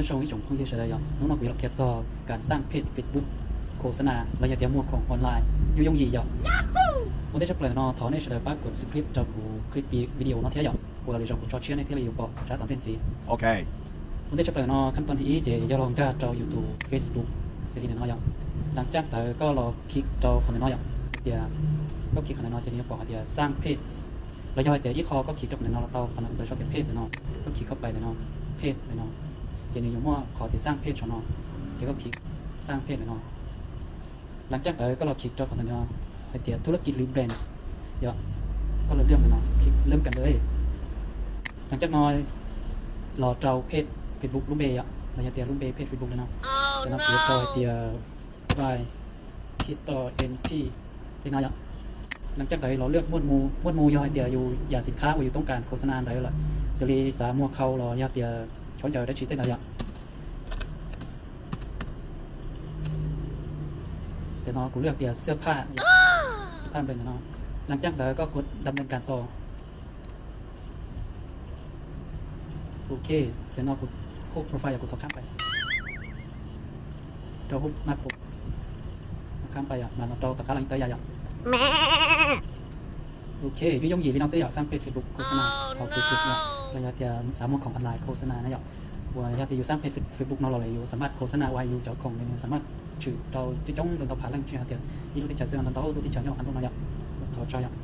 Nyob zoo ib tsoom phooj ywg sawv daws yom, hnub no kuv yuav los qhia txog kas xaj page Facebook khos xas nas los yog tias muag khoom online yooj yooj yim yom. Ua ntej tshaj plaws no thov nej sawv daws pab kos subscribe rau kuv clip video no thiab yom, ua li zoo kuv tso tshiab nej thiaj li yuav pom tsab tom ntej ntxiv. Ua ntej tshaj plaws no khab toj thib ib ces yog los nkag rau yus tus Facebook xws li ntawm no yom. Las caj ntawd koj los khij rau qhov ntawm no yom, hais tias koj khij qhov ntawm no ces nws yuav pom hais tias xaj page, los yog hais tias ib qho koj khij rau qhov ntawm no los tau, qhov ntawm no xov tooj page ntawm no, koj khij khab pais ntawm no, page ntawm no, ces nws yuav muaj qhov tias xaj page saum no, ces koj khij xaj page ntawm no. Las caj ntawd koj los khij rau qhov ntawm no hais tias thu lab kij lwm brand yom, koj los lwm ntawm no, lwm kas ntawd. Las caj no los rau page Facebook lub npe yom, los yog tias lub npe page Facebook ntawm no, ntawm no kuv yuav rau hais tias Rai Kij Toj N T li no yom. Las caj ntawd los lwm muaj mus, muaj mus yog hais tias yus yam xim khab uas yus toob kas khos xas nas ntawd lawm, xws li xav muag khau los yog tias chav ncaws dab tsi tej ntawd yom. Ntawm no kuv lwm tias xwb phaj, xwb phaj npe ntawm no. Las caj ntawd koj kuv dam ntawm kas tos. Ok, ntawm no kuv hub profile yog kuv thov khab pais rau hub naj pum, khab pais yom, mas no rau tom qab los yeej tawm yam yom. Ok, yooj yooj yim li no xwb yom, xaj page Facebook khos xas nas, hauv Facebook yom, los yog tias xav muag khoom online khos xas nas na yom. Uas yog tias yus xaj page Facebook no los lawm yus xam maj khos xas nas uas yus cov khoom nws xam maj tshwm rau coob coob ntau ntau phav leej, tsis yog tias ib lub teb chaws xwb, ntau ntau lub teb chaws nyob qab ntuj no yom. Thov tso yom.